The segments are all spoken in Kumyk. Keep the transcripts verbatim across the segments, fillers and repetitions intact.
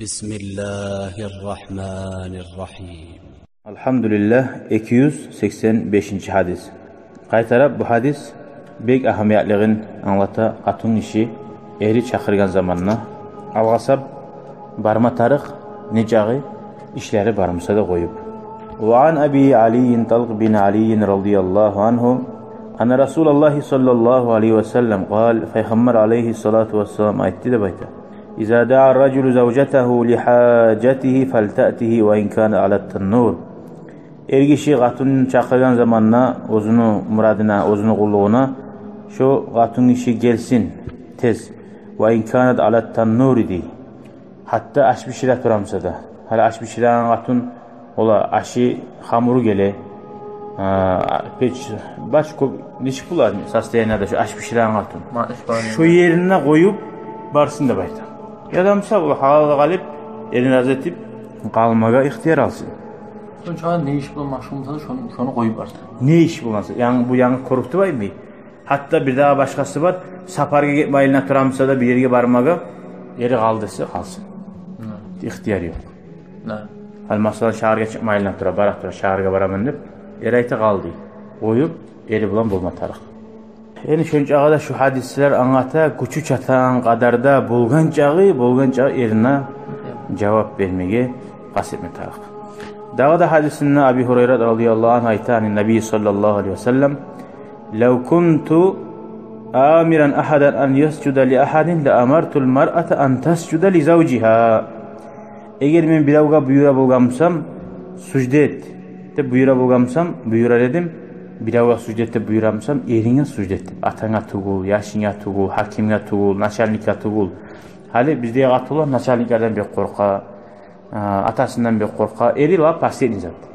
بسم الله الرحمن الرحيم. Алгьамдулиллагь, эки юз сексен бешинчи гьадис. Къайтарып бу гьадис бек агьамиятлыгъын англата, къатынгиши эри чакъыргъан заманда алгъасап барма тарыкъ, нечакъы ишлери бар буса да къоюп. وعن أبي علي طلق بن علي رضي الله عنه أن رسول الله صلى الله عليه وسلم قال, Пайхаммар алайгьиссалату вассалам айтды деп айта: إذا دعا الرجل زوجته لحاجته فلتأته وإن كان على التنور. Эргиши къатын чакъыргъан заманда оьзюню мурадына, оьзюню къуллугъуна, шо къатынгиши гелсин тез. وإن كانت على التنور, дей. Гьатта аш бишире тура буса да. Гьали аш биширеген къатын, ола ашы, хамуру геле. А, печ, баш кёп, нечик бола состояниеде шо аш биширеген къатын? Ма, иш бар. Шо еринде къоюп барсын деп айта. Яда буса, ола гьалал къалып, эрин рази этип, къалмагъа ихтияр алсын. Шончагъа не иш булан машгъул буса да, шону, шону къоюп барсын. Не иш булан буса, янгы, бу янгы кёрюп турмаймы? Гьатта бир дагъы башгъасы бар, сапаргъа гетме айлана тура буса да, бир ерге бармагъа, эри къал десе, къалсын. Ихтияр ёкъ. Гьали, масала, шагьаргъа чыкъма айлана тура, бара тура, шагьаргъа бараман деп, эри айта, къал дей. Къоюп, эри булан болма тарыкъ. Энни шончагъы да шу гьадислер англата, гючю чатагъан къадарда болгъан чакъы, болгъан чакъы эрине жавап бермеге къаст этме тарыкъ. Дагъы да гьадисинде Аби Гьурайра радияллагьу ангьу айта, عن النبي صلى الله عليه وسلم: لو كنت آمرا أحدا أن يسجد لأحد لأمرت المرأة أن تسجد لزوجها. Эгер мен биревге буюра болгъан бусам, сужда эт деп буюра болгъан бусам, буюрар эдим, биревге сужда эт деп буюргъан бусам, эринге сужда эт деп. Атанга тюгюл, яшынга тюгюл, гьакимге тюгюл, начальникге тюгюл. Гьали биздеги къатынлар начальниклерден бек къоркъа, а, атасындан бек къоркъа. Эри лап последний зат.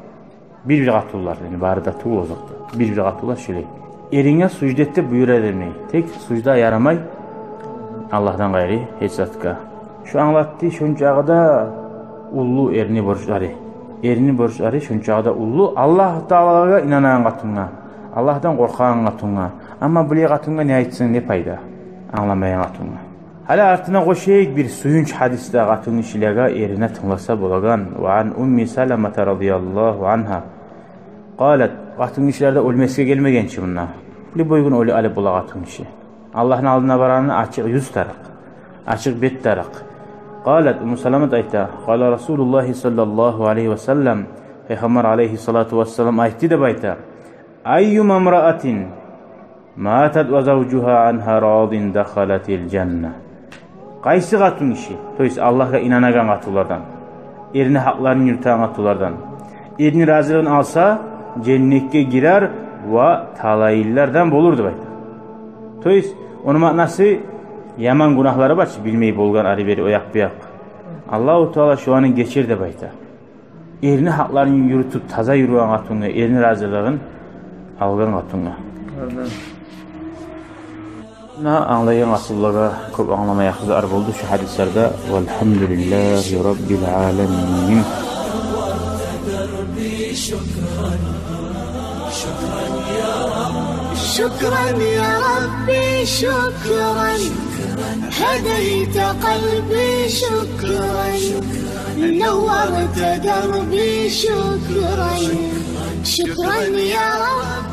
Бир-бир къатынлар, яни бары да тюгюл озокъда. Бир-бир къатынлар шолай. Эринге сужда эт деп буюрар эдим, тек сужда ярамай Аллагьдан къайры гьеч затгъа. Шу англатды шончагъы да уллу эрини борчлары. Эрини борчлары шончагъы да уллу. Аллагь Таалагъа инанагъан къатынгъа, Аллагьдан къоркъагъан къатынгъа. Амма булай къатынгъа не айтсанг, не пайда? Англамайгъан къатынгъа. Гьали артына къошайыкъ бир сююнч гьадис де къатынгишилеге, эрине тынгласа болагъан. وعن أم سلمة رضي الله عنها قالت, къатынгишилер де оьлмесге гелмеген чи мунда. Любой гюн оьлюп алып бола къатынгиши. Аллагьны алдына барагъанда ачыкъ юз тарыкъ, ачыкъ бет тарыкъ. قالت, Умму Саламат айта: قال رسول الله صلى الله عليه وسلم, Пайхаммар алайгьиссалату вассалам айтды деп айта: أيما امرأة ماتت وزوجها عنها راض دخلت الجنة. Къайсы къатынгиши, то есть Аллагьгъа инанагъан къатынлардан, эрини гьакъларын юрютеген къатынлардан, эрини разилигин алса, женнетге гирер ва талайлылардан болур деп айта. То есть ону маънасы, яман гюнагьлары бар чы, билмей болгъан, ары-бери, о якъ-бу якъ. Аллагьу Таала шоланы гечер деп айта. Эрини гьакъларын юрютюп, таза юрюген къатынгъа, эрини разилигин алгъан къатынгъа. Муна англайгъан къатынлагъа кёп англамай ахзар болду шу гьадислерде. والحمد لله رب العالمين. شكرا يا ربي، شكرا. هديت قلبي، شكرا. نورت دربي، شكرا. شكرا يا رب.